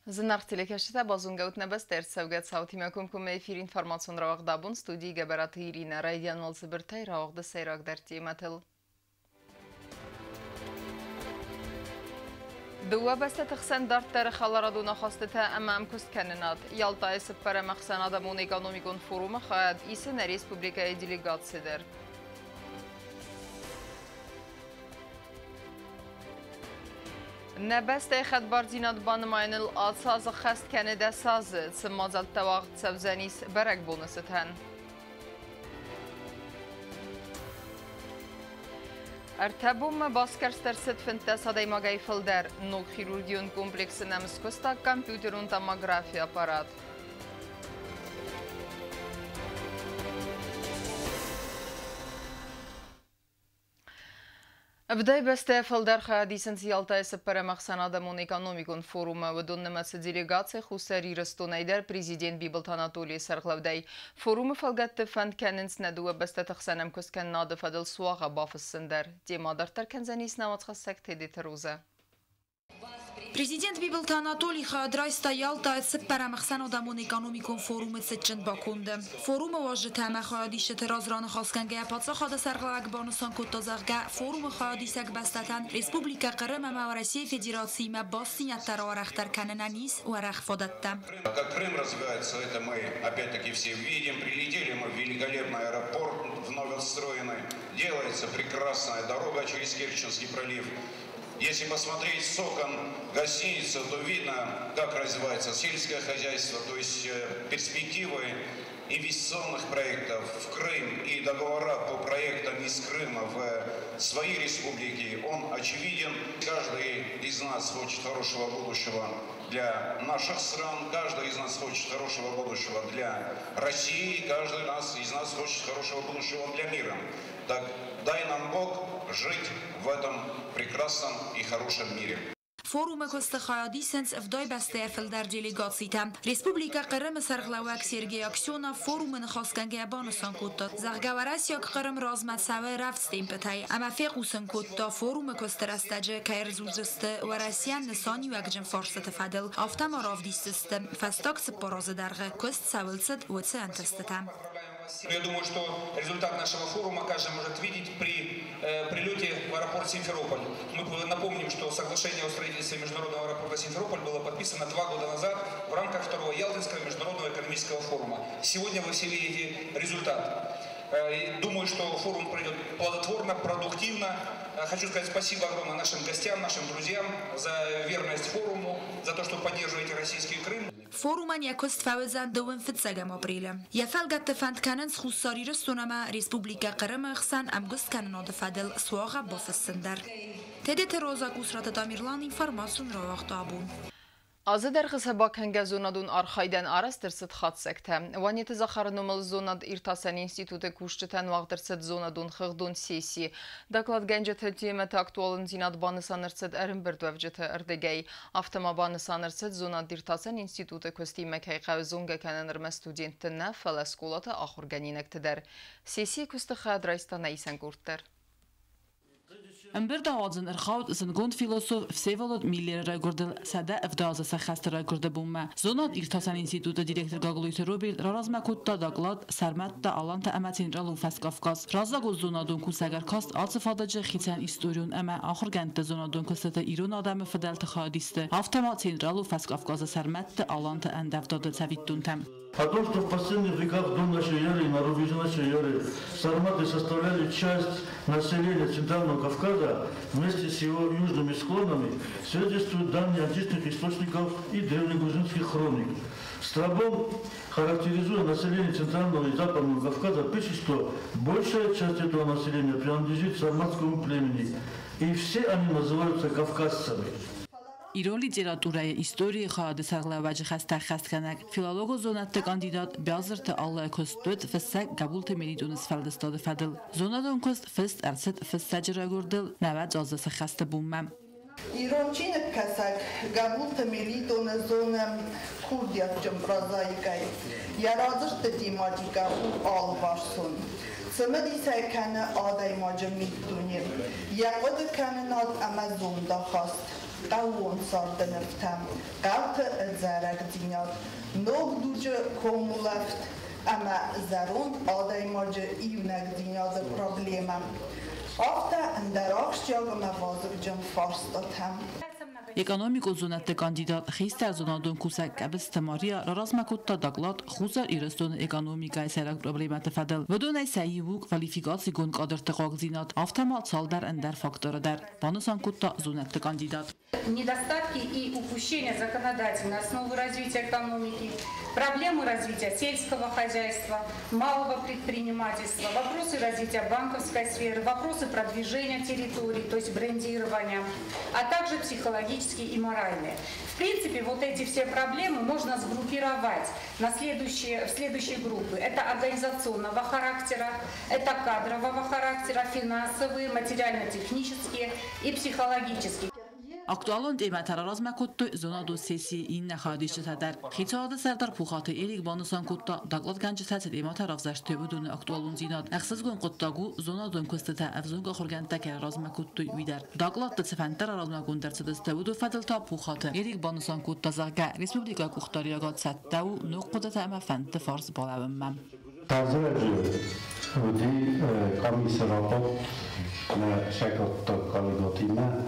Зынаргъ телекӕсджытӕ, базонгӕут нӕ бӕстӕ ӕрцӕугӕ цаутимӕ комкоммӕ эфир информацион рауагъд абон, студийы Гӕбӕраты Иринӕ. Райдиан уал цыбыртӕй рауагъды сӕйрагдӕр темӕтыл. Дыууӕ бӕстӕты хсӕн дарддӕры хӕларадон ахастытӕ ӕмӕ ӕмкуысткӕнынад. Ялтайы цыппӕрӕм ӕхсӕнадӕмон экономикон форумы хайад исы нӕ республикӕйы делегаци дӕр. Нӕ бӕстӕйы хӕдбардзинад банымайыныл ацы азы хӕст кӕны 10 азы. Цы мадзӕлттӕ уагъд цӕудзӕнис бӕрӕгбоны цытӕн? Ӕртӕ бонмӕ басгӕрст ӕрцыд 15 адӕймагӕй фылдӕр. Ног хирургион комплексы нӕм скуыста компьютерон томографийы аппарат. 70 бӕстӕйӕ фылдӕр хайад исынц Ялтайы цыппӕрӕм ӕхсӕнадӕмон экономикон форумы. Уыдон нымӕцы делегаци Хуссар Ирыстонӕй дӕр президент Бибылты Анатолийы сӕргълӕудӕй. Форумы фӕлгӕтты фӕнд кӕнынц нӕ дыууӕ бӕстӕты хсӕн ӕмкуысткӕнынады фӕдыл суагъӕ бафыссын дӕр. Темӕ дарддӕр кӕндзӕнис нӕ уацхӕссӕг Тедеты Розӕ. Президент Бибылты Анатолий хайад райста Ялтайы цыппӕрӕм ӕхсӕнадӕмон экономикон форумы цытджын баконды. Форумы уазджытӕ ӕмӕ хайадисджыты раз раныхасгӕнгӕйӕ паддзахады сӕргълӕууӕг банысан кодта, зӕгъгӕ, форумы хайадисӕг бӕстӕтӕн Республикӕ Хъырым ӕмӕ Уӕрӕсейы Федерациимӕ бастдзинӕдтӕ рауӕрӕхдӕр кӕнынӕн ис уӕрӕх фадӕттӕ. Как Крым развивается, это мы опять-таки все видим. Прилетели мы в великолепный аэропорт, вновь отстроенный. Делается прекрасная дорога через Керченский пролив. Если посмотреть с окон гостиницы, то видно, как развивается сельское хозяйство, то есть перспективы инвестиционных проектов в Крым и договора по проектам из Крыма в свои республики, он очевиден. Каждый из нас хочет хорошего будущего для наших стран, каждый из нас хочет хорошего будущего для России, каждый из нас хочет хорошего будущего для мира. Так дай нам Бог жить в этом прекрасном и хорошем мире. Форумы куысты хайад исынц 70 бӕстӕйӕ фылдӕр делегацитӕ. Республикӕ Хъырымы сӕргълӕууӕг Сергей Аксенов форумы ныхасгӕнгӕйӕ банысан кодта, зӕгъгӕ, уӕрӕсейаг Хъырым размӕ цӕуы рӕвдз темпытӕй ӕмӕ фехъусын кодта, форумы куысты рӕстӕджы кӕй ӕрдзурдзысты Уӕрӕсейӕн нысаниуӕгджын фарстыты фӕдыл, афтӕ ма равдисдзысты, фӕстаг 40 азы дӕргъы куыст цӕуыл цыд, уыцы ӕнтыстытӕ. Я думаю, что результат нашего форума каждый может видеть при прилете в аэропорт Симферополь. Мы напомним, что соглашение о строительстве международного аэропорта Симферополь было подписано 2 года назад в рамках второго Ялтинского международного экономического форума. Сегодня вы все видите результат. Думаю, что форум пройдет плодотворно, продуктивно. Хочу сказать спасибо огромное нашим гостям, нашим друзьям за верность форуму, за то, что поддерживаете российский Крым. Форумӕн йӕ куыст фӕуыдзӕн 25 апрелы. Йӕ фӕлгӕтты фӕнд кӕнынц Хуссар Ирыстон ӕмӕ Республикӕ Хъырымы хсӕн ӕмгуысткӕнынады фӕдыл суагъӕ бафыссын дӕр. Тедеты Роза, Къусраты Тамерлан, информацион рауагъд абон. Азы дӕргъы сӕ бакӕнгӕ зонадон архайдӕн арӕзт ӕрцыд хатдзӕгтӕ. Уанеты Захары номыл зонад-иртасӕн институты кусджытӕн уагъд ӕрцыд зонадон хыгъдон сесси. Докладгӕнджыты темӕты актуалондзинад банысан ӕрцыд ӕрӕмбырдуӕвджыты ӕрдыгӕй. Афтӕ ма банысан ӕрцыд, зонад-иртасӕн институты куыстимӕ кӕй хъӕуы зонгӕ кӕнын ӕрмӕст студентты нӕ, фӕлӕ скъолаты ахуыргӕнинӕгты дӕр. Сессийы куысты хайад райста нӕ исӕн къорд дӕр. Ӕмбырд ауадзын ӕрхауд зындгонд философ Всеволод Миллеры райгуырдыл 170 азы сӕххӕсты райгуырды бонмӕ. Зонад-иртасӕн институты директор Гаглойты Роберт раразмӕ кодта доклад «Сӕрмӕттӕ, алантӕ ӕмӕ Централон Фӕскавказ». Раззагон зонадон кусӕг ӕркаст ацы фадыджы хицӕн историон ӕмӕ ахуыргӕндты зонадон куыстыты ирон адӕмы фыдӕлты хайадисты, афтӕ ма Централон Фӕскавказы сӕрмӕтты, аланты ӕндӕвдады цӕвиттонтӕм. О том, что в последних веках до нашей эры и на рубеже нашей эры сарматы составляли часть населения Центрального Кавказа вместе с его южными склонами, свидетельствуют данные античных источников и древнегрузинских хроник. Страбон, характеризуя население Центрального и Западного Кавказа, пишет, что большая часть этого населения принадлежит сарматскому племени, и все они называются кавказцами. Ирон литературӕйы историйы хайады сӕргълӕууӕджы хӕстӕ ӕххӕстгӕнӕг, филологон зонӕдты кандидат Биазырты Аллӕ куыст уыд фыссӕг Гӕбулты Мелитоны сфӕлдыстады фӕдыл. Зонадон куыст фыст ӕрцыд фыссӕджы райгуырдыл 90 азы сӕххӕсты бонмӕ. Ирон чиныгкӕсӕг Гӕбулты Мелитоны зоны курдиатджын прозаикӕй. Йӕ радзырдты тематикӕ у алыварсон. Цымыдисӕй кӕны адӕймаджы миддуне, йӕ хъуыдыкӕнынад ӕмӕ зондахаст. Хъӕууон царды нывтӕ, хъӕуты ӕдзӕрӕгдзинад, ног дуджы комулӕфт ӕмӕ зӕронд адӕймаджы иунӕгдзинады проблемӕ. Афтӕ ӕндӕр ахсджиаг ӕмӕ вазыгджын фарстатӕ. Экономикон зонӕдты кандидат, хистӕр зонадон кусӕг Къӕбысты Мария раразмӕ кодта доклад Хуссар Ирыстоны экономикӕйы сӕйраг проблемӕты фӕдыл. Уыдонӕй сӕ иу у квалификацигонд кадрты хъуагдзинад, афтӕ ма цалдӕр ӕндӕр факторы дӕр, банысан кодта зонӕдты кандидат. Недостатки и упущения законодательной основы развития экономики, проблемы развития сельского хозяйства, малого предпринимательства, вопросы развития банковской сферы, вопросы продвижения территорий, то есть брендирования, а также психологические и моральные. В принципе, вот эти все проблемы можно сгруппировать в следующие группы. Это организационного характера, это кадрового характера, финансовые, материально-технические и психологические. Актуалон темӕтӕ раразмӕ кодтой зонадон сессийы иннӕ хайадисджытӕ дӕр. Хицауады сӕрдар Пухаты Эрик банысан кодта, докладгӕнджытӕ цы темӕтӕ равзӕрстой, уыдоны актуалондзинад. Ӕхсызгон хъуыддаг у, зонадон куыстытӕ ӕвзонг ахуыргӕндтӕ кӕй раразмӕ кодтой, уый дӕр. Докладты цы фӕндтӕ раразмӕгонд ӕрцыдысты, уыдон фӕдыл та Пухаты Эрик банысан кодта, зӕгъгӕ, республикӕйы къухдариуӕгад цӕттӕ у ног хъуыдытӕ ӕмӕ фӕндты фарс балӕууынмӕ. Тазӕджы уыди къамисы рабадт нӕ сӕгаттаг коллегатимӕ.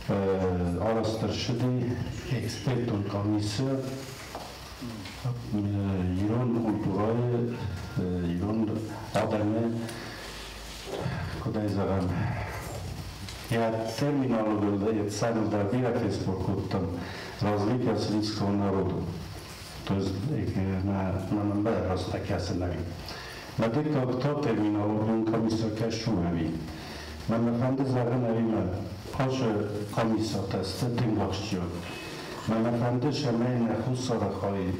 Арӕзт ӕрцыди экспертон къамисы ирон культурӕйы, ирон адӕмы, куыд ӕй зӕгъӕм, йӕ терминологийыл, йӕ сӕрыл дӕр бирӕ феспор кодтам, развитие осетинского народа. То есть мӕнӕн раст кӕсы нӕ. Мӕ дыккаг та терминологион комиссия кӕсы ӕви. Мӕн фӕнды зӕгъын ӕви мӕ ашы комиссиятӕ сты тынг ахсджиаг. Мӕн фӕнды, цӕмӕй нӕ Хуссары хай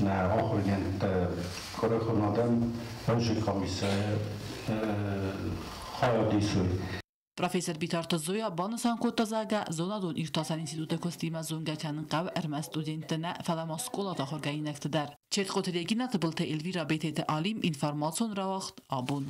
нӕ ахуыргӕндтӕ, куырыхон адӕм ашы комиссияйы хайад исой. Профессор Битарты Зоя банысан кодта, зӕгъгӕ, зонадон иртасӕн институты куыстимӕ зонгӕ кӕнын хъӕуы ӕрмӕст студентты нӕ, фӕлӕ ма скъолаты ахуыргӕнинӕгты дӕр. Четхъоты Регина, Тыбылты Эльвира, Бететы Алим, информацион рауагъд «Абон».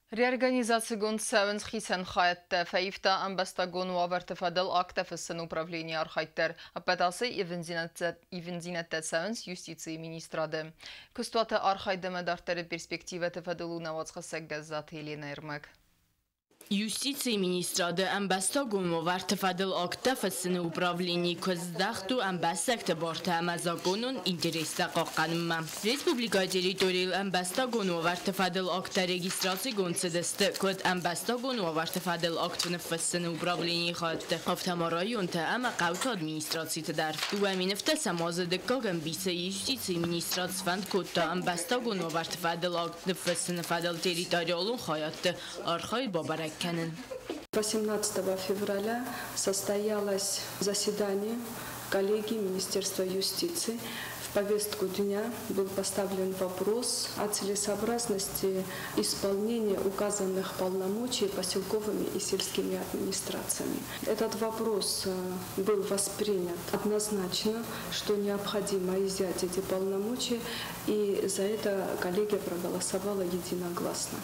Реорганизацигонд цӕуынц хицӕн хайӕдтӕ, фӕивта ӕмбӕстагон уавӕрты фӕдыл акттӕ фыссыны управленийы архайд дӕр. Ӕппӕт ацы ивындзинӕдтӕ цӕуынц юстицийы министрады. Куыстуаты архайд ӕмӕ дарддӕры перспективӕты фӕдыл у нӕ уацхӕссӕг Гӕззаты Еленӕйы ӕрмӕг. Юстицийы министрады ӕмбӕстагон уавӕрты фӕдыл акттӕ фыссыны управленийы куыст здӕхт у ӕмбӕстӕгты бартӕ ӕмӕ законон интерестӕ хъахъхъӕнынмӕ. Республикӕйы территорийыл ӕмбӕстагон уавӕрты фӕдыл акттӕ регистрацигонд цыдысты куыд ӕмбӕстагон уавӕрты фӕдыл акт ныффыссыны управленийы хайӕдты, афтӕ ма районты ӕмӕ хъӕуты администрациты дӕр. 2017 азы дыккаг ӕмбисы юстицийы министрад сфӕнд кодта ӕмбӕстагон уавӕрты фӕдыл акт ныффыссыны фӕдыл территориалон хайӕдты архайд бабӕрӕг кӕнын. 18 февраля состоялось заседание коллегии Министерства юстиции. В повестку дня был поставлен вопрос о целесообразности исполнения указанных полномочий поселковыми и сельскими администрациями. Этот вопрос был воспринят однозначно, что необходимо изъять эти полномочия, и за это коллегия проголосовала единогласно.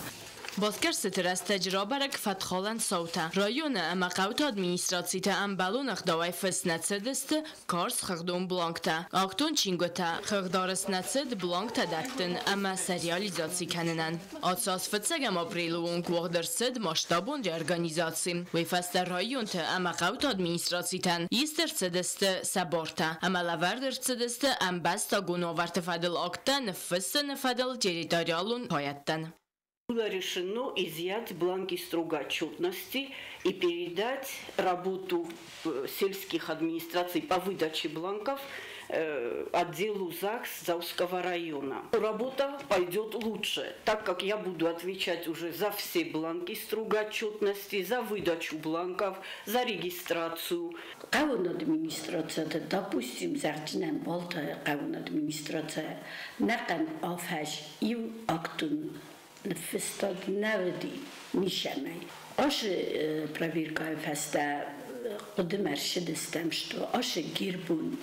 Басгӕрстыты рӕстӕджы рабӕрӕг фӕткхалӕн цаутӕ. Районы ӕмӕ хъӕуты администрациты ӕмбӕлон ӕгъдауӕй фыст нӕ цыдысты карз хыгъдон бланктӕ. Актон чингуытӕ хыгъд арӕзт нӕ цыд бланктӕ дӕттын ӕмӕ сӕ реализаци кӕнынӕн. Ацы аз 1 апрелы онг уагъд ӕрцыд масштабон реорганизаци. Уый фӕстӕ районты ӕмӕ хъӕуты администрацитӕн ист ӕрцыдысты сӕ бартӕ ӕмӕ лӕвӕрд ӕрцыдысты ӕмбӕстагон уавӕрты фӕдыл акттӕ ныффыссыны фӕдыл территориалон хайӕдтӕн. Было решено изъять бланки строгой отчетности и передать работу сельских администраций по выдаче бланков отделу ЗАГС Зауского района. Работа пойдет лучше, так как я буду отвечать уже за все бланки строгой отчетности, за выдачу бланков, за регистрацию. Хъӕууон администрацияты, допустим, зӕгъдзынӕн Балтайы хъӕууон администрацийӕ ӕнӕхъӕн афӕдз иу актон ныффыстад нӕ уыди ничӕмӕй. Ашы проверкӕйы фӕстӕ хъуыдымӕ ӕрцыдыстӕм, что ашы гербон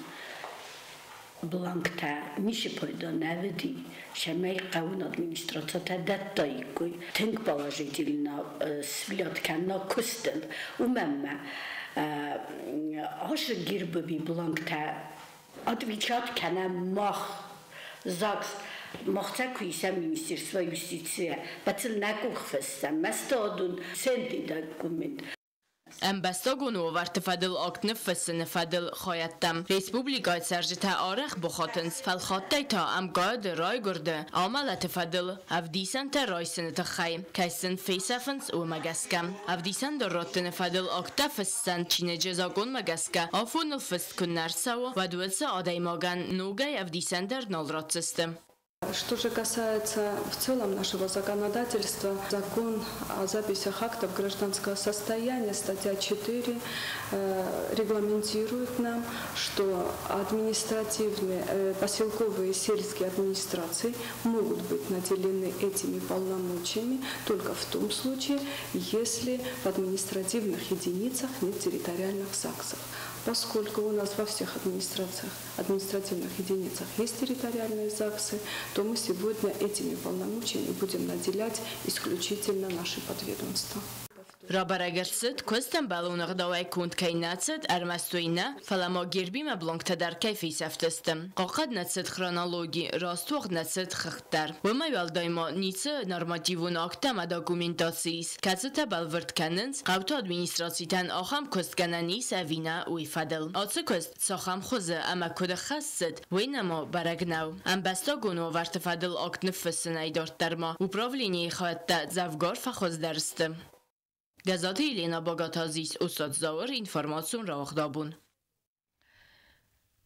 бланктӕ ницы пайда нӕ уыди, цӕмӕй хъӕууон администрациятӕ дӕттаиккой. Тынг положительно свлиять кӕна куыстыл. Уымӕн ӕмӕ Ашы гербы бланктӕ отвечать кӕнӕм мах ЗАГС мах куы исӕм Министерство юстиции, бацыл нӕ къух фыссӕм, мӕстадон центи документ. Ӕмбӕстагон уавӕрты фӕдыл акт ныффыссыны фӕдыл хайӕдтӕм республикӕйы цӕрджытӕ арӕх бахатынц, фӕлхаттӕй та ӕмкъайады райгуырды, амӕлӕты фӕдыл ӕвдисӕнтӕ райсыны тыххӕй, кӕй сын фесӕфынц, уымӕ гӕсгӕ. Ӕвдисӕндар раттыны фӕдыл акттӕ фыссӕн чиныджы закъонмӕ гӕсгӕ афоныл фыст куы нӕ рцӕуы, уӕд уыцы адӕймагӕн ногӕй ӕвдисӕндар нал ратдзысты. Что же касается в целом нашего законодательства, закон о записях актов гражданского состояния, статья 4, регламентирует нам, что административные, поселковые и сельские администрации могут быть наделены этими полномочиями только в том случае, если в административных единицах нет территориальных ЗАГСов. Поскольку у нас во всех администрациях, административных единицах есть территориальные ЗАГСы, то мы сегодня этими полномочиями будем наделять исключительно наши подведомства. Рабӕрӕг ӕрцыд, куыст ӕмбӕлон ӕгъдауӕй конд кӕй нӕ цыд, ӕрмӕст уый нӕ, фӕлӕ ма гербимӕ бланктӕ дӕр кӕй фесӕфтысты. Хъахъхъӕд нӕ цыд хронологи, раст уагъд нӕ цыд хыгъд дӕр. Уымӕй уӕлдай ма ницы нормативон акттӕ ӕмӕ документаци ис, кӕцытӕ бӕлвырд кӕнынц, хъӕуты администрацитӕн ахӕм куыст гӕнӕн ис ӕви нӕ, уый фӕдыл. Ацы куыст цахӕм хуызы ӕмӕ куыд ӕххӕст цыд, уый нӕма бӕрӕг нӕу. Ӕмбӕстагон уавӕрты фӕдыл акт ныффыссынӕй дарддӕр ма управленийы хайӕдтӕ дзӕвгар фӕхуыздӕр сты. Гӕззаты Елена, Багаты Азиз, Остъаты Зауыр, информацион рауагъдабон.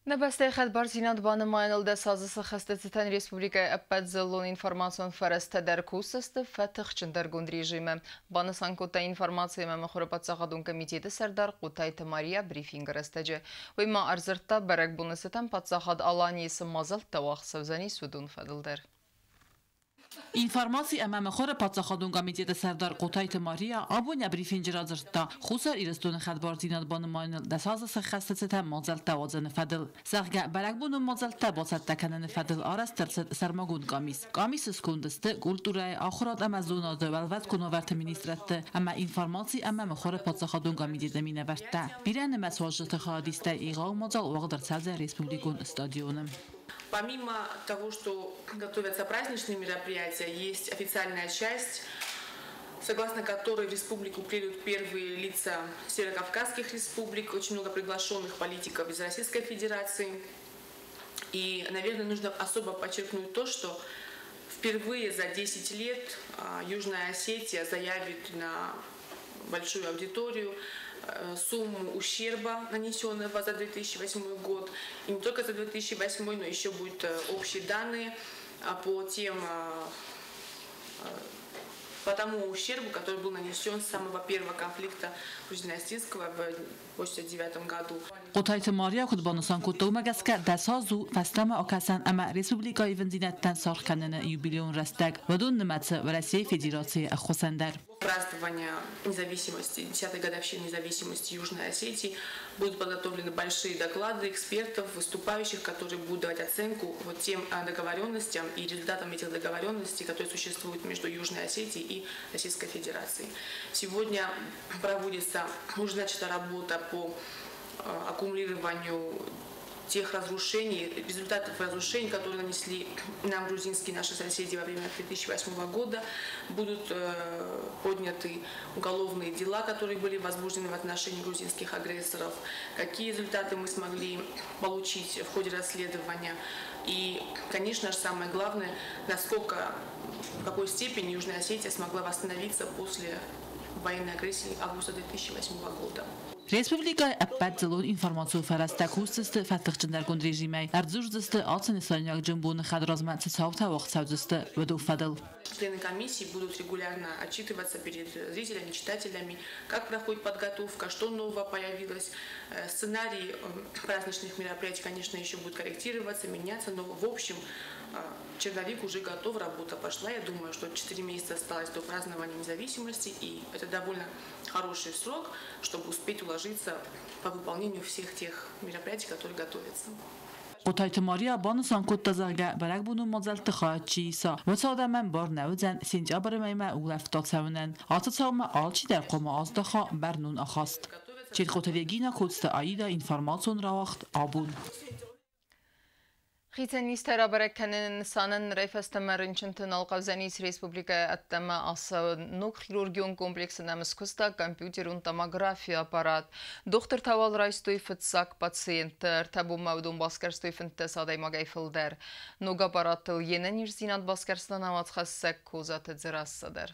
Нӕ бӕстӕйы хӕдбардзинад банымайыныл 10 азы сӕххӕсты цытӕн республикӕйы ӕппӕт дзыллон информацион фӕрӕзтӕ дӕр кусдзысты фӕтыхджындӕргонд режимы. Банысан кодта информаци ӕмӕ мыхуыры паддзахадон комитеты сӕрдар Хъотайты Мария брифингы рӕстӕджы. Уый ма ӕрдзырдта, бӕрӕгбоны цытӕн паддзахад Аланийы цы мадзӕлттӕ уагъд цӕудзӕнис, уыдон фӕдыл дӕр. Информаци ӕмӕ мыхуыры паддзахадон комитеты сӕрдар Хъотайты Мария абон йӕ брифинджы радзырдта Хуссар Ирыстоны хӕдбардзинад банымайыныл 10 азы сӕххӕсты цытӕн мадзӕлттӕ уадзыны фӕдыл. Зӕгъгӕ, бӕрӕгбонон мадзӕлттӕ бацӕттӕ кӕныны фӕдыл арӕзт ӕрцыд сӕрмагонд къамис. Къамисы сконды сты культурӕйы, ахуырад ӕмӕ зонады, уӕлвӕткон уавӕрты министрадты ӕмӕ информаци ӕмӕ мыхуыры паддзахадон комитеты минӕвӕрттӕ. Бирӕнымӕц уазджыты хайадистӕй егъау мадзал уагъд ӕрцӕудзӕн республикон стадионы. Помимо того, что готовятся праздничные мероприятия, есть официальная часть, согласно которой в республику приедут первые лица северокавказских республик, очень много приглашенных политиков из Российской Федерации. И, наверное, нужно особо подчеркнуть то, что впервые за 10 лет Южная Осетия заявит на большую аудиторию сумму ущерба, нанесенного за 2008 год. И не только за 2008, но еще будут общие данные по тому ущербу, который был нанесен с самого первого конфликта грузино-осетинского в 1989 году. Хъотайты Мария куыд банысан кодта, уымӕ гӕсгӕ 10 аз у фӕстӕмӕ акӕсӕн ӕмӕ республикӕйы ивындзинӕдтӕн саргъ кӕныны юбилейон рӕстӕг. Уыдон нымӕцы Уӕрӕсейы Федерацийы ӕххуысӕн дӕр. Празднования независимости, 10-й годовщины независимости Южной Осетии будут подготовлены большие доклады экспертов, выступающих, которые будут давать оценку вот тем договоренностям и результатам этих договоренностей, которые существуют между Южной Осетией и Российской Федерацией. Сегодня проводится уже начата работа по аккумулированию тех разрушений, результатов разрушений, которые нанесли нам грузинские наши соседи во время 2008 года. Будут подняты уголовные дела, которые были возбуждены в отношении грузинских агрессоров. Какие результаты мы смогли получить в ходе расследования. И, конечно же, самое главное, насколько, в какой степени Южная Осетия смогла восстановиться после военной агрессии августа 2008 года. Республикӕйы ӕппӕт дзыллон информацион фӕрӕзтӕ кусдзысты фӕтыхджындӕргонд режимӕй, ӕрдзурдзысты ацы нысаниуӕгджын боны хӕдразмӕ цы цаутӕ уагъд цӕудзысты, уыдон фӕдыл. Члены комиссии будут регулярно отчитываться перед зрителями, читателями, как проходит подготовка, что нового появилось. Сценарий праздничных мероприятий, конечно, еще будет корректироваться, меняться, но в общем черновик уже готов, работа пошла. Я думаю, что 4 месяца осталось до празднования независимости, и это довольно хороший срок, чтобы успеть уложиться по выполнению всех тех мероприятий, которые готовятся. Хъотайты Мария банысан кодта, зӕгъгӕ, бӕрӕгбонон мадзӕлтты хайад чи иса, уыцы адӕмӕн бар нӕ уыдзӕн сентябры мӕймӕ улӕфт ацӕуынӕн. Ацы цаумӕ алчидӕр хъуамӕ аздаха бӕрнон ахаст. Четхъоты Регина, Коцты Аида, информацион рауагъд «Абон». Хицӕн низтӕ рабӕрӕг кӕныны нысанӕн нырӕй фӕстӕмӕ рынчынты нал хъӕудзӕнис республикӕйы ӕддӕмӕ ацӕуын. Ног хирургион комплексы нӕм скуыста компьютерон томографийы аппарат. Дохтыртӕ уал райстой фыццаг пациентты. Ӕртӕ бонмӕ уыдон басгӕрстой 15 адӕймагӕй фылдӕр. Ног аппараттыл йе нӕниздзинад басгӕрста нӕ уацхӕссӕг Козаты Дзерассӕ дӕр.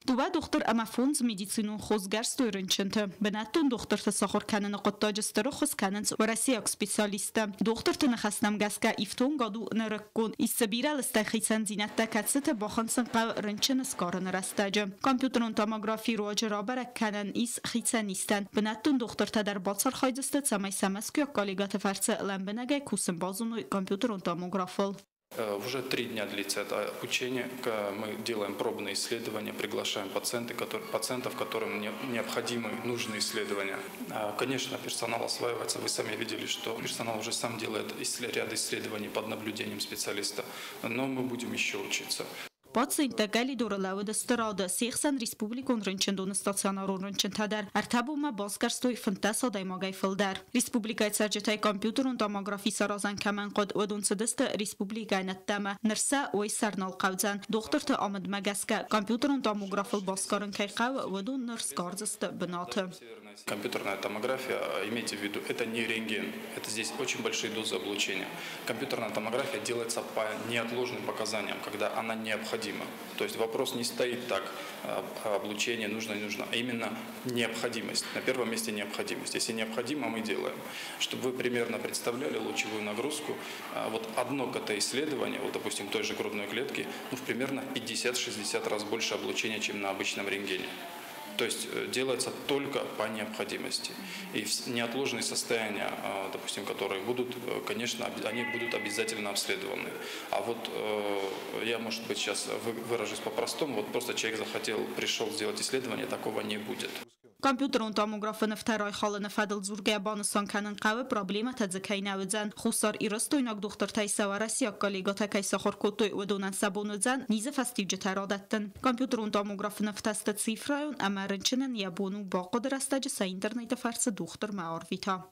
Дыууӕ дохтыр ӕмӕ фондз медицинон хо сгӕрстой рынчынты. Бынӕттон дохтырты сахуыр кӕныны хъуыддаджы стыр ӕххуыс кӕнынц уӕрӕсейаг специалисттӕ. Дохтырты ныхӕстӕм гӕсгӕ ифтонгад у нырыккон. Ис дзы бирӕ лыстӕг хицӕндзинӕдтӕ, кӕцыты бахынцын хъӕуы рынчыны сгарыны рӕстӕджы. Компьютерон томографийы руаджы рабӕрӕг кӕнӕн ис хицӕн низтӕн. Бынӕттон дохтыртӕ дӕр бацархайдзысты, цӕмӕй сӕ мӕскуыйаг коллегӕты фӕрцы лӕмбынӕгӕй кусын базоной компьютерон томографыл. Уже 3 дня длится это обучение. Мы делаем пробные исследования, приглашаем пациентов, которым необходимы, нужны исследования. Конечно, персонал осваивается. Вы сами видели, что персонал уже сам делает ряд исследований под наблюдением специалиста. Но мы будем еще учиться. Пациенттӕ къӕлидоры лӕууыдысты рады, се хсӕн республикон рынчындоны стационарон рынчынтӕ дӕр. Ӕртӕ бонмӕ басгӕрстой 15 адӕймагӕй фылдӕр. Республикӕйы цӕрджытӕй компьютерон томографи саразӕн кӕмӕн хъуыд, уыдон цыдысты республикӕйы ӕддӕмӕ. Ныр сӕ уый сӕр нал хъӕудзӕн. Дохтырты амындмӕ гӕсгӕ, компьютерон томографыл басгарын кӕй хъӕуы, уыдон ныр сгардзысты бынаты. Компьютерная томография, имейте в виду, это не рентген, это здесь очень большие дозы облучения. Компьютерная томография делается по неотложным показаниям, когда она необходима. То есть вопрос не стоит так, облучение нужно, не нужно, а именно необходимость. На первом месте необходимость. Если необходимо, мы делаем. Чтобы вы примерно представляли лучевую нагрузку, вот одно КТ-исследование, вот, допустим, той же грудной клетки, ну, в примерно 50-60 раз больше облучения, чем на обычном рентгене. То есть делается только по необходимости. И неотложные состояния, допустим, которые будут, конечно, они будут обязательно обследованы. А вот я, может быть, сейчас выражусь по-простому, вот просто человек захотел, пришел сделать исследование, такого не будет. Компьютерон томографы нывтӕ райхалыны фӕдыл дзургӕйӕ банысан кӕнын хъӕуы, проблемӕтӕ дзы кӕй нӕ уыдзӕн. Хуссар-Ирыстойнаг дохтыртӕй сӕ уӕрӕсейаг коллегӕтӕ кӕй сахуыр кодтой, уыдонӕн сӕ бон уыдзӕн низы фӕстиуджытӕ радӕттын. Компьютерон томографы нывтӕ сты цифрӕйон ӕмӕ рынчынӕн йӕ бон у бахъуыды рӕстӕджы сӕ интернеты фӕрцы дохтырмӕ арвита.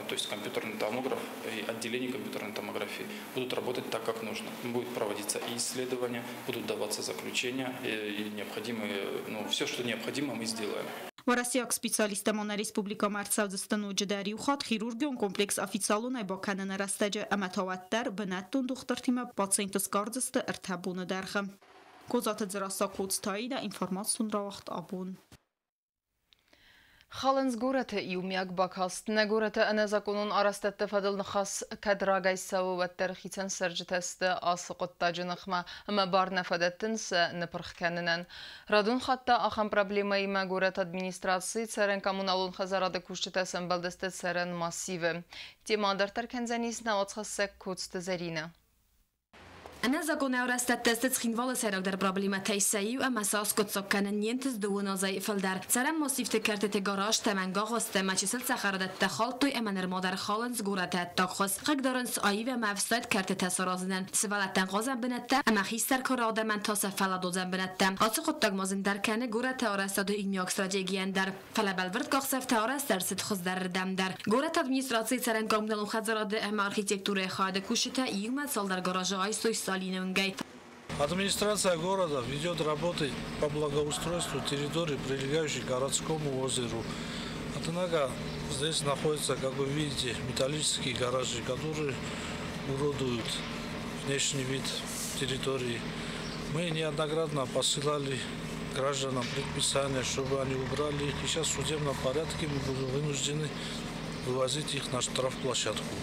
То есть компьютерный томограф и отделение компьютерной томографии будут работать так, как нужно. Будет проводиться и исследования, будут даваться заключения, и необходимые, ну, все, что необходимо, мы сделаем. Уӕрӕсейаг специалисттӕ ма нӕ республикӕмӕ ӕрцӕудзысты ноджыдӕр иу хатт хирургион комплекс официалонӕй бакӕныны рӕстӕджы ӕмӕ та уӕддӕр бынӕттон дохтыртимӕ пациентты сгардзысты 3 боны дӕргъы. Козаты Дзерассӕ, Коцты Аида, информацион рауагъд «Абон». Халынц горӕты иумиаг бакаст. Нӕ горӕты ӕнӕзакъонон арӕзтӕдты фӕдыл ныхас кӕд рагӕй цӕуы, уӕддӕр хицӕн цӕрджытӕ сты ацы хъуыддаджы ныхмӕ ӕмӕ бар нӕ фӕдӕттынц сӕ ныпырх кӕнынӕн. Радон хатт та ахӕм проблемӕимӕ горӕты администрацийы цӕрӕн-коммуналон хӕдзарады кусджытӕ сӕмбӕлдысты цӕрӕн массивы. Темӕ дарддӕр кӕндзӕнис нӕ уацхӕссӕг Коцты Зӕринӕ. Ӕнӕзакъон арӕзтӕдтӕ сты Цхинвалы сӕйрагдӕр проблемӕтӕй сӕ иу ӕмӕ сӕ аскъуыддзаг кӕнын не нтыст дыууын азӕй фылдӕр. Цӕрӕн массивты кӕртыты гаражтӕ, мӕнгагъуыстты ӕмӕ чысыл цӕхӕрадӕттӕ хӕлдтой ӕмӕ нырма дӕр халынц горӕты ӕддаг хуыз. Хъыгдарынц аив ӕмӕ ӕфснайд кӕртытӕ саразынӕн, сывӕллӕттӕн хъазӕн бынӕттӕ ӕмӕ хистӕр кары адӕмӕн та сӕ фӕлладуадзӕн бынӕттӕ. Ацы хъуыддаг ма зындӕр кӕны горӕты арӕзтады иумиаг стратегийӕн дӕр. Фӕлӕ бӕлвырд къахдзӕфтӕ арӕзт ӕрцыд хуыздӕрырдӕм дӕр. Горӕты администрацийы цӕрӕн-коммуналон хӕдзарады ӕмӕ архитектурӕйы хайады кусджытӕ иумӕ цалдӕр гаражы айстой Сталины уынгӕй. Администрация города ведет работы по благоустройству территории, прилегающей к городскому озеру. Однако здесь находятся, как вы видите, металлические гаражи, которые уродуют внешний вид территории. Мы неоднократно посылали гражданам предписания, чтобы они убрали их. И сейчас в судебном порядке мы будем вынуждены вывозить их на штрафплощадку.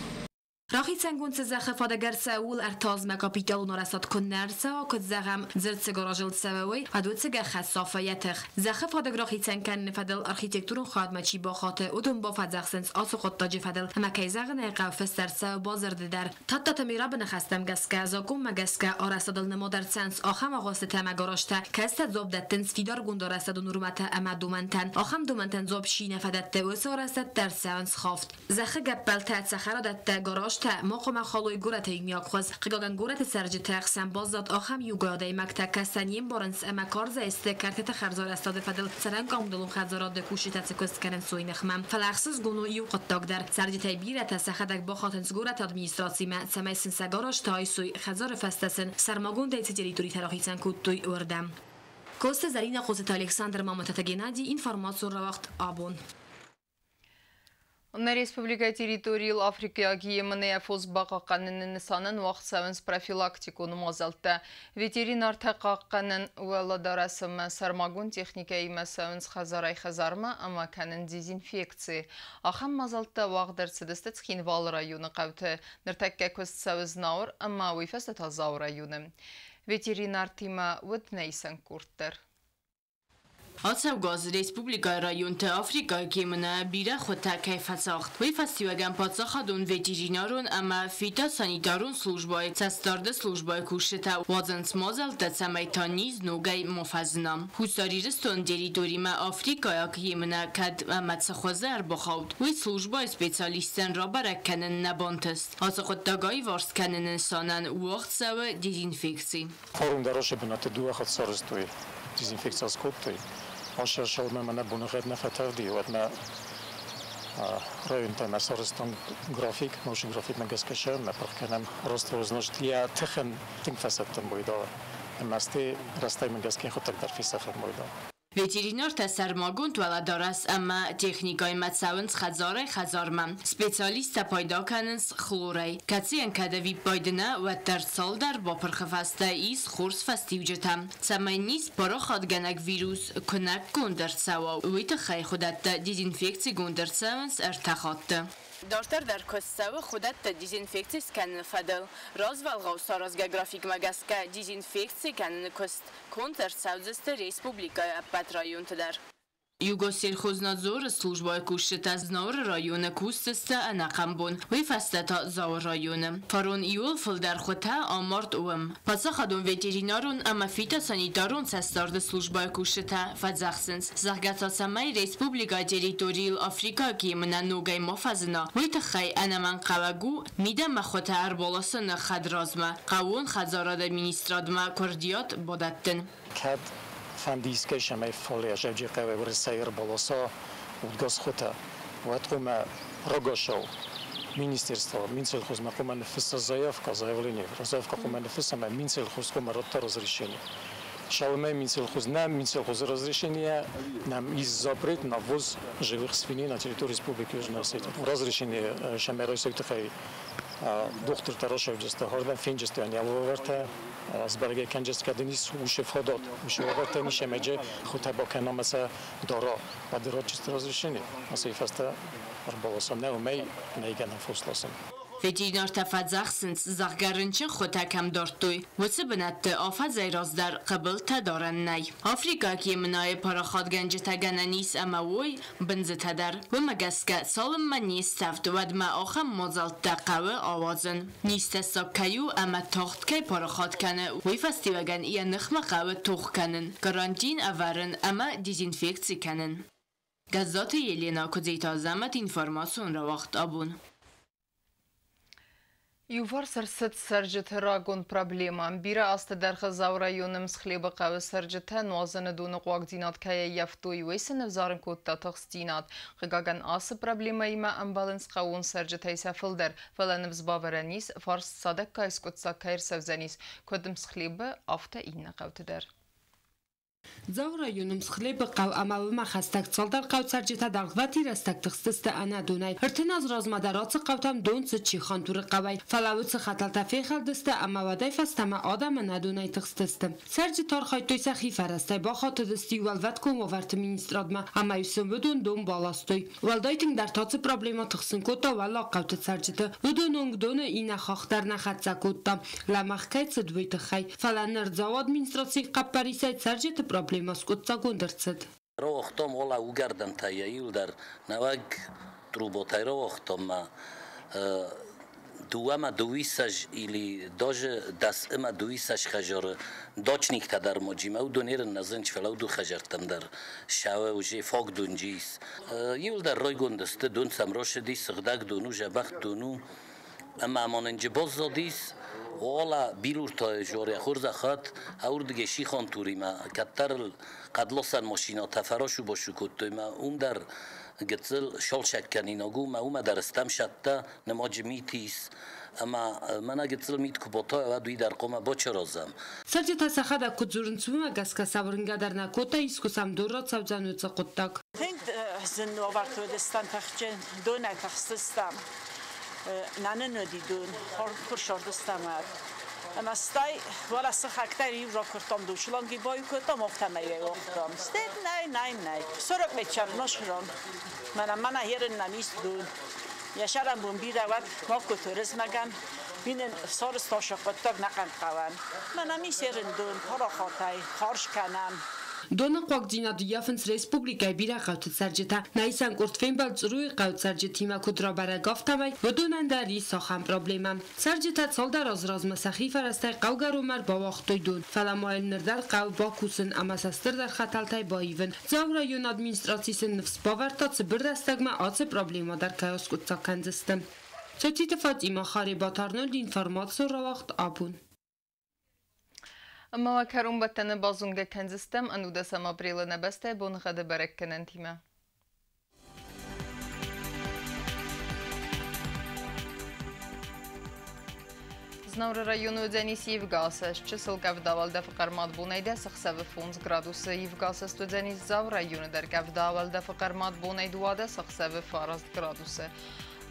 Рахицӕнгонд цы зӕххы фадыг ӕрцӕуы, ууыл 3 азмӕ капиталон арӕзтад куы нӕ ӕрцӕуа, куыд зӕгъӕм, дзырд цы гаражыл цӕуы, уый, уӕд уыцы гӕххӕтт сафы йӕ тых. Зӕххы фадыг рахицӕн кӕныны фӕдыл архитектурон хайадмӕ чи бахаты, уыдон бафӕдзӕхсынц ацы хъуыддаджы фӕдыл ӕмӕ, кӕй зӕгъын ӕй хъӕуы, фыст ӕрцӕуы бадзырды дӕр. Тадтаты Мерабы ныхӕстӕм гӕсгӕ, закъонмӕ гӕсгӕ арӕзтадыл нымад ӕрцӕуынц ахӕм агъуыстытӕ ӕмӕ гаражтӕ, кӕцытӕ дзуапп дӕттынц фидаргонд арӕзтадон нормӕтӕ ӕмӕ домӕнтӕн. Ахӕм домӕнтӕн дзуапп чи нӕ фӕдӕтты, уыцы арӕзтӕдтӕ ӕрцӕуынц хафт. Зӕххы гӕппӕлтӕ, цӕхӕрадӕттӕ, гаражтӕ Фӕстӕ ма хъуамӕ халой горӕты иумиаг хуыз. Хъыгагӕн, горӕты цӕрджыты ӕхсӕн баззад ахӕм иугай адӕймӕгтӕ, кӕцытӕ не мбарынц ӕмӕ карзӕй сты кӕртыты хӕрзарӕзтады фӕдыл цӕрӕн-коммуналон хӕдзарады кусджытӕ цы куыст кӕнынц, уый ныхмӕ. Фӕлӕ ӕхсызгон у иу хъуыддаг дӕр, цӕрджытӕй бирӕтӕ сӕхӕдӕг бахатынц горӕты администрацимӕ, цӕмӕй сын сӕ гаражтӕ айсой, хӕдзары фӕстӕ сын сӕрмагондӕй цы территоритӕ рахицӕн кодтой, уырдӕм. Коцты Зӕринӕ, Хъоцыты Александр, Мамытаты Геннадий, информацион рауагъд «Абон». Нӕ республикӕйы территорийыл африкӕйаг емынӕйӕ фос бахъахъхъӕныны нысанӕн уагъд цӕуынц профилактикон мадзӕлттӕ. Ветеринартӕ хъахъхъӕнӕн уӕлӕдарӕс ӕмӕ сӕрмагонд техникӕимӕ цӕуынц хӕдзарӕй-хӕдзармӕ ӕмӕ кӕнынц дезинфекци. Ахӕм мадзӕлттӕ уагъд ӕрцыдысты Цхинвалы районы хъӕуты. Ныртӕккӕ куыст цӕуы Знауыр ӕмӕ уый фӕстӕ та Дзауы районы. Ветеринартимӕ уыд нӕ исӕн къорд дӕр. Ацӕугӕ аз республикӕйы районты африкӕйаг емынӕ бирӕ хуытӕ кӕй фӕцагъд, уый фӕстиуӕгӕн паддзахадон ветеринарон ӕмӕ фитосанитарон службӕйы цӕстдарды службӕйы кусджытӕ уадзынц мадзӕлттӕ, цӕмӕй та низ ногӕй ма фӕзына. Хуссар Ирыстоны территоримӕ африкӕйаг емынӕ кӕд ӕмӕ цы хуызы ӕрбахауд, уый службӕйы специалисттӕн рабӕрӕг кӕнын нӕ бантыст. Ацы хъуыддаг аиварс кӕныны нысанӕн уагъд цӕуы дезинфекци. Форум дӕр бынаты дыууӕ хатт сарӕзтой, дезинфекци скодтой. Ащӕрсалмӕ мӕнӕ боныгъӕд нӕ фӕтӕвди, уӕдмӕ районтӕмӕ сарӕзтам график, научный графикмӕ гӕсгӕ сӕ ӕмӕ пырх кӕнӕм. Раст значит, йӕ тыхӕн тынг фӕсӕттӕн бойда, ӕмӕ стӕй рӕстӕгмӕ гӕсгӕ хъуыддаг дӕр фесӕфӕн бойда. Ветеринартӕ сӕрмагонд уӕлӕдарӕс ӕмӕ техникӕимӕ цӕуынц хӕдзарӕй-хӕдзармӕ. Специалисттӕ пайда кӕнынц хлорӕй, кӕцыйӕн кӕд ӕвиппайды нӕ, уӕддӕр цалдӕр бапырхы фӕстӕ ис хорз фӕстиуджытӕ. Цӕмӕй низ парахатгӕнӕг вирус куынӕггонд ӕрцӕуа, уый тыххӕй хуыдӕттӕ дезинфекцигонд ӕрцӕуынц ӕртӕ хатты. Дарддӕр дӕр куыст цӕуы хуыдӕттӕ дезинфекци скӕныны фӕдыл. Развӕлгъау саразгӕ графикмӕ гӕсгӕ дезинфекци кӕныны куыст конд ӕрцӕудзысты республикӕйы ӕппӕт районты дӕр. Югоссельхознадзоры службӕйы кусджытӕ Знауыры районы кусдзысты ӕнӕхъӕн бон, уый фӕстӕ та Дзауы районы. Фарон иууыл фылдӕр хуытӕ амард уым. Паддзахадон ветеринарон ӕмӕ фитосанитарон цӕстдарды службӕйы кусджытӕ фӕдзӕхсынц, зӕгъгӕ та цӕмӕй республикӕйы территорийыл африкаг емынӕ ногӕй ма фӕзына, уый тыххӕй ӕнӕмӕнгхъӕуӕг у мидӕмӕ хуытӕ ӕрбаласыны хӕдразмӕ хъӕууон хӕдзарады министрадмӕ куырдиат бадӕттын. Кӕд фӕнды искӕй сӕмӕй фалейӕ Зӕуджыхъӕуӕй Уӕрӕсейы ӕрбаласа удгас хуытӕ, уӕд хъуамӕ рагацау министерство, Минсельхозмӕ хъуамӕ ныффысса заявка, заявление, заявка хъуамӕ ныффысса ӕмӕ Минсельхоз хъуамӕ радта разрешение. Шалмӕ Минсельхоз нӕ Минсельхозы разрешение нам есть запрет на ввоз живых свиней на территорию Республики Южная Осетия. Разрешение сӕмӕ райсой тыххӕй дохтыртӕ рашӕвджысты, хӕрдӕм фенджысты ӕнӕуавӕртӕ, сбӕрӕг кӕнджысты, кӕд ын ис уышы фадат, уышы уавӕртӕ ис ӕмӕ джы хуытӕ бакӕна ӕмӕ сӕ дара. Уӕд ратджысты разрешение. Ацы фӕстӕ ӕрбаласӕм нӕ уымӕй нӕй гӕнӕн фос ласын. Ветеринартӕ фӕдзӕхсынц, зӕгъгӕ, рынчын хуытӕ кӕм дардтой, уыцы бынӕтты афӕдзӕй раздӕр хъыбылтӕ дарӕн нӕй. Африкаг емынӕйы парахатгӕнджытӕ гӕнӕн ис ӕмӕ уой бындзытӕ дӕр. Уымӕ гӕсгӕ, цалынмӕ не стӕвд, уӕдмӕ ахӕм мадзӕлттӕ хъӕуы ауадзын. Низ тӕссаг кӕй у ӕмӕ тагъд кӕй парахат кӕны, уый фӕстиуӕгӕн йӕ ныхмӕ хъӕуы тох кӕнын, карантин ӕвӕрын ӕмӕ дезинфекци кӕнын. Гӕззаты Елена, Куыдзеты Азӕмӕт, информацион рауагъд «Абон». Иуварс ӕрцыд цӕрджыты рагон проблемӕ. Бирӕ азты дӕргъы Дзауы районы Мсхлебы хъӕуы цӕрджытӕ нуазыны доны хъуагдзинад кӕй ӕййӕфтой, уый сын ӕвзарын кодта тыхстдзинад. Хъыгагӕн, ацы проблемӕимӕ ӕмбӕлынц хъӕууон цӕрджытӕй сӕ фылдӕр, фӕлӕ ныфс бавӕрӕн ис, фарст цадӕггай скъуыддзаг кӕй ӕрцӕудзӕнис, куыд Мсхлебы, афтӕ иннӕ хъӕуты дӕр. Дзауы районы Мсхлебы хъӕу ӕмӕ уымӕ хӕстӕг цалдӕр хъӕу цӕрджытӕ дӕргъвӕтин рӕстӕг тыхстысты ӕнӕ донӕй. 30 азы размӕ дӕр ацы хъӕутӕм дон цыд Чихантуры хъӕуӕй, фӕлӕ уыцы хӕтӕлтӕ фехӕлдысты ӕмӕ уӕдӕй фӕстӕмӕ адӕм ӕнӕ донӕй тыхстысты. Цӕрджытӕ архайдтой сӕхи фӕрӕзтӕй, бахатыдысты уӕлвӕткон уавӕрты министрадмӕ ӕмӕ-иу сын уыдон дон баластой. Уӕлдай тынгдӕр та цы проблемӕ тыхсын кодта уӕллаг хъӕуты цӕрджыты, уыдон онг доны иннӕ хахх дӕр нӕ хӕццӕ кодта, лӕмӕгъ кӕй цыд, уый тыххӕй. Фӕлӕ ныр Дзауы администрацийы хъӕппӕрисӕй цӕрджыты проблемӕ скъуыддзагонд ӕрцыд. Рауагътам уал уыгӕрдӕнтӕ йӕ иуылдӕр нӕуӕг трубатӕй рауагътам ма дыууӕ ӕмӕ дыууиссӕдз или даже дӕс ӕмӕ дыууиссӕдз хӕдзары дачниктӕ дӕр ма джимӕ уыдон ерын нӕ зынч, фӕлӕ уыдон хӕдзӕрттӕм дӕр сӕуы уже фаг донджы ис. Иуылдӕр райгонд сты, дон сӕм рацыди, сыгъдӕг дон у, дзӕбӕх дон у. Ӕмӕ амонӕнджы баззадис, уала билуртайы жорӕ хорзӕхат, ауырдыгӕй Шихантуримӕ кӕддӕр хъӕдласӕн машинӕтӕ фӕрасу-басу кодтой мӕ уым дӕр гыццыл шалшӕг кӕнинаг у, мӕ уымӕ дӕр стӕм сӕттӕ, нымаджы мит ис, ӕмӕ мӕнӕ гыццыл мит куы батайа, уӕд уый дӕр хъуамӕ бачаразӕм. Цӕрджытӕ сӕхӕдӕг куыд дзурынц, уымӕ гӕсгӕ сӕ уырнгӕ дӕр нӕ кодта, искуы сӕм дон рацӕудзӕн уыцы хъуыддаг. Тынг зын уавӕрты уыдыстӕм тыхджын, донӕй тыхстыстӕм. Нӕ нын уыди дон, куы рсордыстӕм, уӕд. Ӕмӕ стӕй уӕлӕ сыхӕгтӕй иу ракуырдтам душланги баиу кодтам, афтӕмӕй йӕ уагътам. Стӕй нӕй, нӕй, нӕй. 40 метр носхрон. Мӕнӕ мӕнӕ ерын нӕм ис дон. Йӕ сӕрӕнбон бирӕ уӕд Магкоты Уырызмӕгӕн. Минын сарызташы хъуыддаг нӕ хъӕуӕн. Мӕнӕ ис ерын дон, парахатӕй, хорз кӕнӕм. Доны хъуагдзинад ййафынц республикӕйы бирӕ хъӕуты цӕрджытӕ. Нӕ исӕн къорд фембӕлд Църуйы хъӕуы цӕрджытимӕ куыд рабӕрӕг, афтӕмӕй уыдонӕн дӕр ис ахӕм проблемӕ. Цӕрджытӕ цалдӕр азы размӕ сӕхи фӕрӕзтӕй хъӕугӕронмӕ ӕрбауагътой дон, фӕлӕ ма йыл ныр дӕр хъӕуы бакусын ӕмӕ сӕ стырдӕр хӕтӕлтӕй баивын. Дзауы районы администраци сын ныфс бавӕрдта, цыбыр рӕстӕгмӕ ацы проблемӕ дӕр кӕй аскъуыддзаг кӕндзысты. Цоциты Фатима, Харебаты Арнольд, информацион рауагъд «Абон». Ӕмӕ уӕ кӕронбӕттӕны базонгӕ кӕндзыстӕм 19 апрелы нӕ бӕстӕйы боныгъӕды бӕрӕггӕнӕнтимӕ. Знауыры районы уыдзӕнис ивгӕ чысыл къӕвда, уӕлдӕфы хъӕрмад бонӕй 10 ӕхсӕвы 5 градусы. Ивгӕ уыдзӕнис Дзауы районы дӕр, къӕвда, уӕлдӕфы хъӕрмад бонӕй 12 ӕхсӕвы 9 градусы.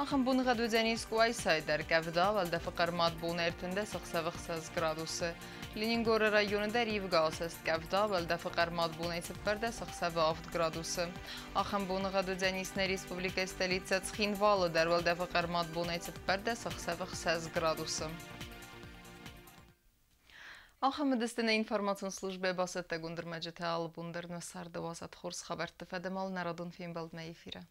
Ахӕм боныгъӕд уыдзӕнис Къуайсайы дӕр, къӕвда, уӕлдӕфы хъӕрмад бонӕй 13 ӕхсӕвы 6 градусы. Ленингоры районы дӕр ивгӕ къӕвда, уӕлдӕфы хъӕрмад бонӕй 14 ӕхсӕвы 7 градусы. Ахӕм боныгъӕд уыдзӕнис нӕ республикӕйы столицӕ Цхинвалы дӕр, уӕлдӕфы хъӕрмад бонӕй 14 ӕхсӕвы 6 градусы. Ахӕм уыдысты нӕ информацион службӕйы бацӕттӕгонд ӕрмӕджытӕ. Алы бон дӕр нӕ царды уадзӕд хорз хабӕртты фӕдыл. Нӕ радон фембӕлдмӕ эфиры.